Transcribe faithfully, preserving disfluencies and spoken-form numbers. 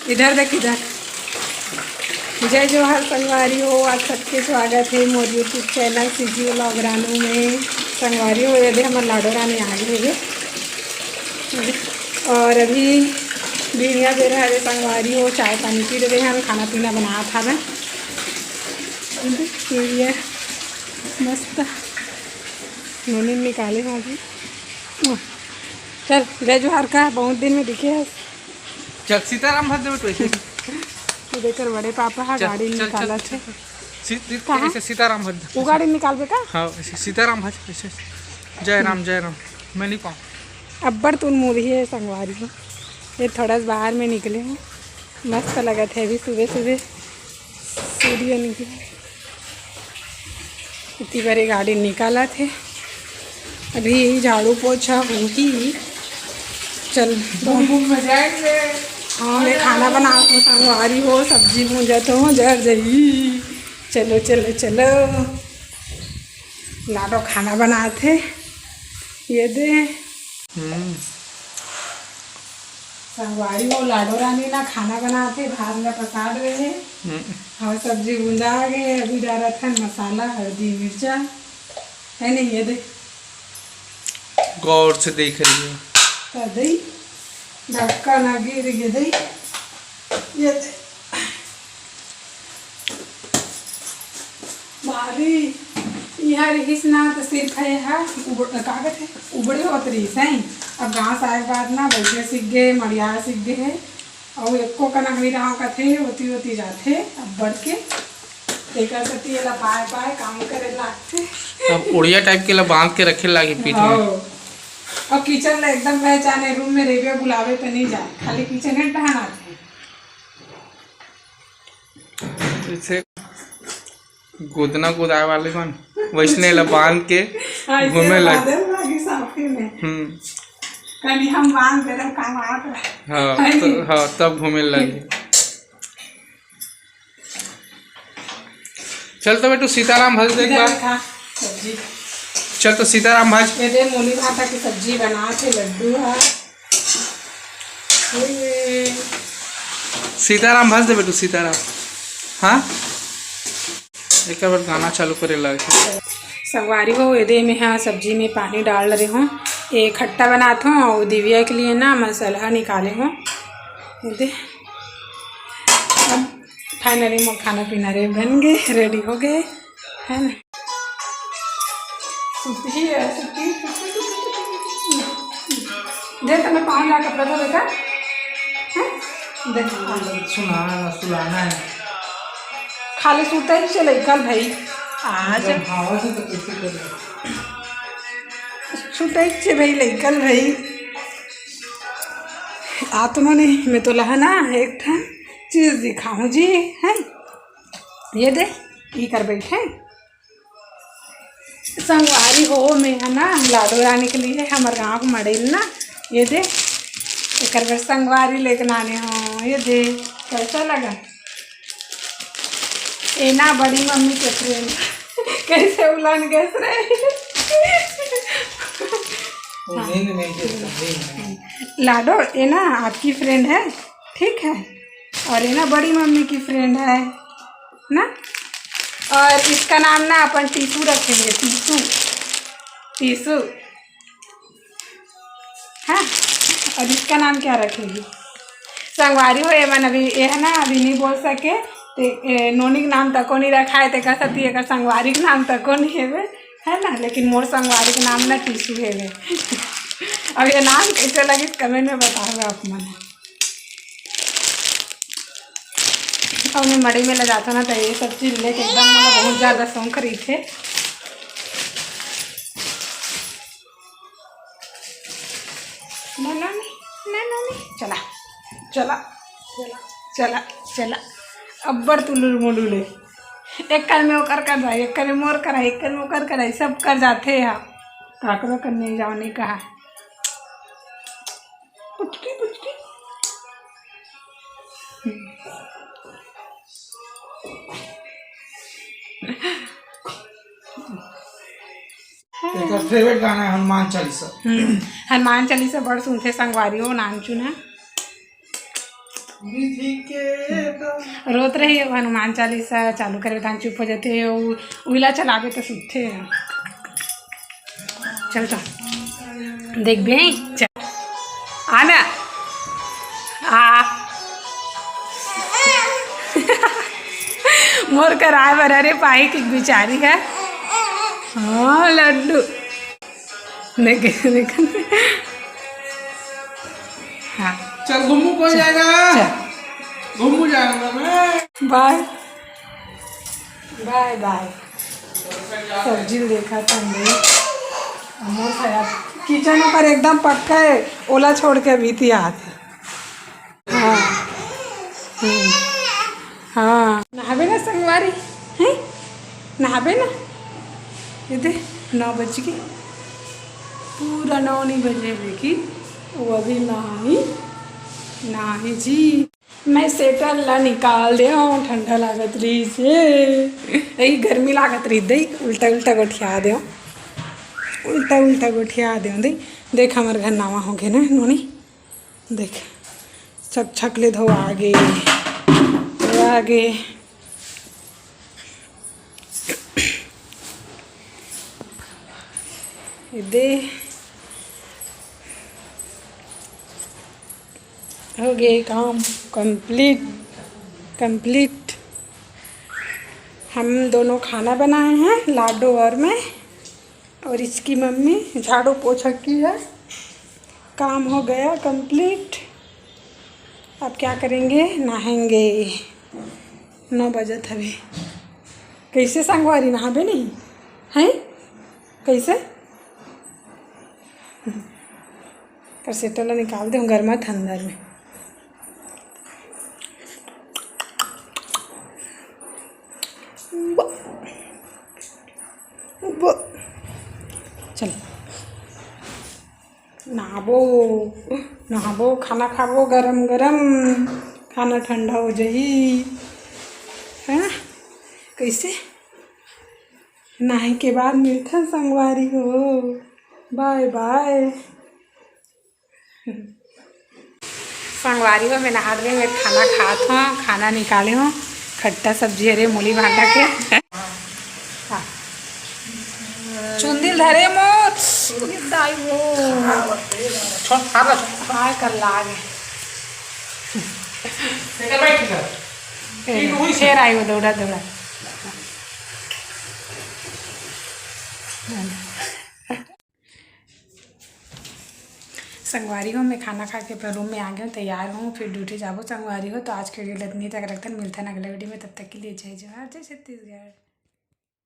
इधर देख, इधर। जय जोहार संगवारी हो, आप सबके स्वागत हे मोर YouTube channel CG vlog Ranu में। संगवारी हो, ये दे हमर लाडो रानी आ गे हे। अउ अभी बिहनिया बेरा हरे संगवारी हो, चाय पानी पी लेबे हन, खाना पीना बनात हन। ये मस्त नोनी निकाले हन अभी। चल, जय जोहार का, बहुत दिन में दिखे हस। चल, सीताराम भज देबे तो ऐसे। तू देख, बड़े पापा हा चल, गाड़ी चल, चल, निकालत हे। चल। सी-, सी-, कहाँ? ऐसे सीताराम भज। वो गाड़ी निकालबे का? हाँ, ऐसे सीताराम भज, ऐसे। जय राम, जय राम। मैं नहीं पाऊँ। अब्बड़ तुन मुड़ी हे संगवारी हो। ये थोड़ा सा बाहर में निकले हन, मस्त लगत हे अभी सुबह सुबह सूर्य निकले। इतनी बड़ी गाड़ी निकालत हे, अभी झाड़ू पोछा होही। चल, घूम घूम में जाएंगे। हाँ, मैं खाना बनात हों संगवारी हो, सब्जी भूंजत हों, जर जही। चलो, चलो, चलो। लाडो खाना बनात हे, ये दे। हम्म। संगवारी हो, लाडो रानी ना खाना बनात हे, भात ला पसार रहे हे। हम्म। अउ सब्जी भुंजा गे, अभी डारत हन मसाला, हल्दी, मिर्चा, है नहीं, ये दे। गौर से देख रही है। तो दे, ढक्कन आ गिर गे दे, ये दे। भाभी, इहाँ रिहिस ना, त सिर्फ हे हा, उबड़-, का कथे? उबड़े होत रिहिस हे। अब गाँव से आए के बाद ना, बइठे सीख गे, मड़िया सीख गे हे। अउ एको कना हमी रहा कथे, ओती ओती जाथे, अब्बड़ के। तेकर सेती एला पाए पाए काम करे लागथे। अब उड़िया type के ला बांध के रखे लागी पीठ में। हाँ। अब किचन ला एकदम पहचाने, रूम में रेबे बुलावे त नहीं जाए, खाली किचन एक डहान आथे। जैसे गोदना गोदाए वाले मन, वैसने ला बांध के हाँ, इसे घूमे लग। बांधे लागी साफी में। हम्म। कहीं हम बांध दे रहे, काम आत रहे। हाँ, है तो, नहीं? हाँ, तब घूमे लगी। चल तो बेटू, सीताराम भज दे एक इधर बार। खा सब्जी। चल तो सीताराम भज। ये दे, मूली भाटा की सब्जी बनात हे लड्डू हा। सीताराम भज दे बेटू, सीताराम। हाँ, एक बार गाना चालू करे लगे। संगवारी हो, ये दे, मैं हा सब्जी में पानी डाल रहे हों। ये खट्टा बनात हों अउ दिव्या के लिए ना मसाला निकाले हों। ये दे, अब finally मोर खाना पीना रे बन गे, ready हो गे, है ना? सुतही है, सुतही, सुतही, सुतही, सुतही। दे तो मैं पाँव ला कपड़ा धो लेकर। हैं? दे। सुनाना, सुलाना है। खाली सुतै छे लइका ल भाई। आज जब भावा से तो कैसे करेगा? सुतै छे भाई लइका ल भाई। आ तो नोनी, मैं तोला ना एक ठन चीज दिखाऊं जी, हैं? ये दे, ई कर बैठे। संगवारी हो, मैं हा ना लाडो रानी के लिए हमर गाँव के मड़ई ल ना, ये दे, एकर बर संगवारी लेके आने हों। ये दे, कैसा लगा? ए ना बड़ी मम्मी के friend। कैसे उलन गैस रे? वो नींद में गिर गई, नींद में। लाडो, ये ना आपकी friend है, ठीक है? और ये ना बड़ी मम्मी की friend है ना। और इसका नाम ना अपन टीसू रखेंगे, टीसू, टीसू। हाँ, और इसका नाम क्या रखेगी? संगवारी हो, ये मन अभी, ये है ना, अभी नहीं बोल सके, ते, ए, नोनी के नाम तको नहीं रखा है, तेकर सेती एकर संगवारी के नाम तको नहीं हेवे, है ना, लेकिन मोर संगवारी के नाम ना टीसू हेवे। अब ये नाम कैसे लगिस, comment में बताओ आप मन। अउ मैं मड़ई में ले जाथों ना, तो ये सब चीज लेके एकदम मोला बहुत ज्यादा शौक रहिथे। ना, ना, नहीं, ना, ना, नहीं। चला, चला, चला, चला, चला। अब्बड़ तुलुल मुलुल हे। एक कर में ओकर कर रहा, एक कर में मोर कर रहा, एक कर में ओकर कर रहा, सब कर जाथे हा। काकरो कर नहीं जाओ, नहीं कहा। पुचकी, पुचकी। एकर favourite गाना है हनुमान चालीसा। हम्म, हनुमान चालीसा बड़ सुनथे संगवारी हो, नानचुन है। रोत रही, हनुमान चालीसा चालू करे, तहान चुप हो जाथे, उ-, उइला चलाबे तो सुतथे। चल तो, देखबे, चल। आना। आ। मोर कराए बर, अरे पाही के बिचारी है। हाँ, लड्डू। देख, देख। हाँ। चल, घुमू कौन जाएगा? चल। घुमू जाऊंगा मैं। बाय। बाय, बाय। सब्जी ल देखत हन भाई। मोर खराब। किचन ओकर एकदम पक्का है, ओला छोड़ के अभी ती आत। हाँ। हम्म। हाँ। नहाबे ना संगवारी? हैं? नहाबे ना? ये दे, नौ बज गए। पूरा नौ नहीं बजे, लेकिन वो अभी नहाही, नहाही जी। मैं sweater ला निकाल देव, ठंडा लागत रहिस हे। यही गर्मी लागत रहिस दे, उल्टा उल्टा गोठिया देव, उल्टा उल्टा गोठिया देव दे। देख, हमर घर नावा हो गे ना नोनी, देख, छक छक ले धोआ गे, धोआ गे। ये दे, हो गए काम complete, complete। हम दोनों खाना बनाए हैं, लाडो और मैं, और इसकी मम्मी झाड़ू पोछा की है। काम हो गया complete। अब क्या करेंगे? नहाएंगे। नौ बजत हवे। कैसे संगवारी, नहाबे नहीं? हैं? कैसे? कर sweater ला निकाल दे, गरमात अंदर में। ब-, ब-, चल। नहाबो, नहाबो, खाना खाबो गरम गरम, खाना ठंडा हो जाही, है ना? कैसे? नहाए के बाद मिलथन संगवारी हो, बाय बाय। संगवारी हो, मैं नहा रही, मैं खाना खात हूँ, खाना निकाले हूँ, खट्टा सब्जी, अरे मूली भांटा के। हाँ। चुंदी ल धरे मोर, दाई हो। छोड़, फाड़ ला, छोड़। काय कर लागे। एकर बैठ, ठीक है। फेर, ठीक है, वही से। फेर आई वो दौड़ा दौड़ा। संगवारी हो, मैं खाना खा के अपना रूम में आ गया हूँ, तैयार हूँ, फिर ड्यूटी जाबो संगवारी हो। तो आज के वीडियो ल इतनी तक रखते हैं, मिलते हैं अगले वीडियो में। तब तक के लिए जय जोहार, जय छत्तीसगढ़।